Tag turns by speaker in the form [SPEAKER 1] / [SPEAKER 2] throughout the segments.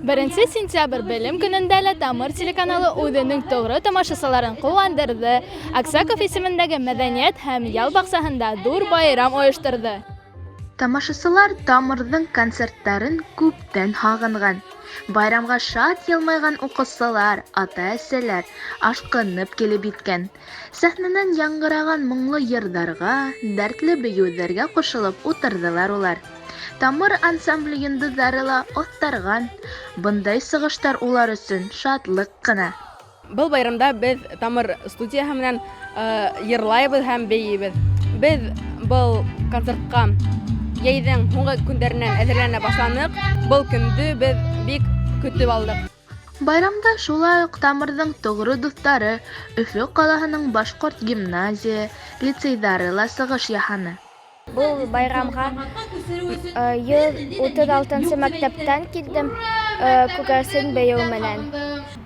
[SPEAKER 1] Беренсе сентябрь Белем көнөндә лә Тамыр телеканалы үҙенең тоғро тамашасыларын ҡыуандырҙы. Аксаков исемендәге мәҙәниәт һәм ял баҡсаһында ҙур байрам ойошторҙо.
[SPEAKER 2] Тамашасылар Тамырҙың концерттарын күптән һағынған. Байрамға шат йылмайған уҡыусылар, ата-әсәләр ашҡынып килеп еткән. Сәхнәнән яңғыраған моңло йырҙарға, дәртле бейеүҙәргә ҡушылып ултырҙылар улар. Тамыр ансамбле йондоҙҙары ла оҫтарған. Бындай сығыштар улар өсөн шатлыҡ ҡына.
[SPEAKER 3] Был байрамда беҙ Тамыр студияһы менән йырлайбыҙ һәм бейейбеҙ. Беҙ был концертҡа йәйҙең һуңғы көндәренән әҙерләнә башланыҡ. Был көндө беҙ бик көтөп алдыҡ.
[SPEAKER 2] Байрамда шулай уҡ Тамырҙың тоғро дуҫтары, Өфө ҡалаһының башҡорт гимназия, лицейҙары ла сығыш яһаны.
[SPEAKER 4] Был байрамға 136 мәктәптән килдем күгәрсен бейеү менән.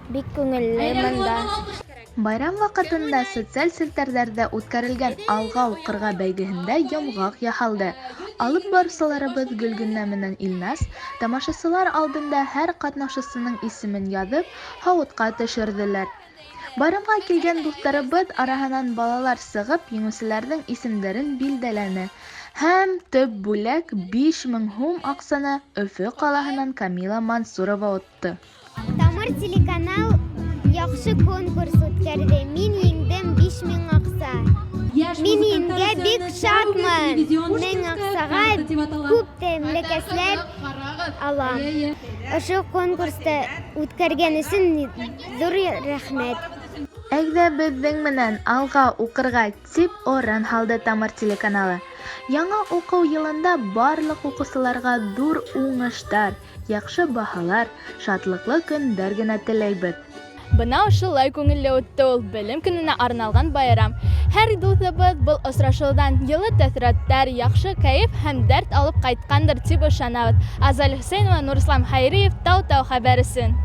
[SPEAKER 4] Бик күңелле монда.
[SPEAKER 2] Байрам ваҡытында социаль селтәрҙәрҙә үткәрелгән Алға уҡырға бәйгеһендә йомғаҡ яһалды. Алып барыусыларыбыҙ Гөлгенә менән Илназ тамашасылар алдында һәр ҡатнашыусының исемен яҙып, һауытҡа төшөрҙөләр. Байрамға килгән дуҫтарыбыҙ араһынан балалар сығып, еңеүселәрҙең исемдәрен билдәләне. Һәм төп бүләк 5000 һум аҡсаны Өфө ҡалаһынан Камила Мансурова отто.
[SPEAKER 5] Тамыр телеканал яҡшы конкурс үткәрҙе. Мин еңдем 5000 аҡса. Мин еңгә бик шатмын. 1000 аҡсаға күп тәмлекәсләр алам. Ошо конкурсты үткәргән өсөн ҙур рәхмәт.
[SPEAKER 2] Әйҙә беҙҙең менән алға уҡырға, тип оран һалды Тамыр телеканалы. Яңа уҡыу йылында барлыҡ уҡыусыларға ҙур уңыштар, яҡшы баһалар, шатлыҡлы көндәр генә теләйбеҙ.
[SPEAKER 1] Бына ошолай күңелле үтте ул Белем көнөнә арналған байрам. Һәр дуҫыбыҙ был осрашыуҙан йылы тәьҫораттар, яҡшы кәйеф һәм дәрт алып ҡайтҡандыр тип ышанабыҙ. Азаль Хөсәйнова, Нурислам Хәйриев, Тау-Тау хәбәр өсөн.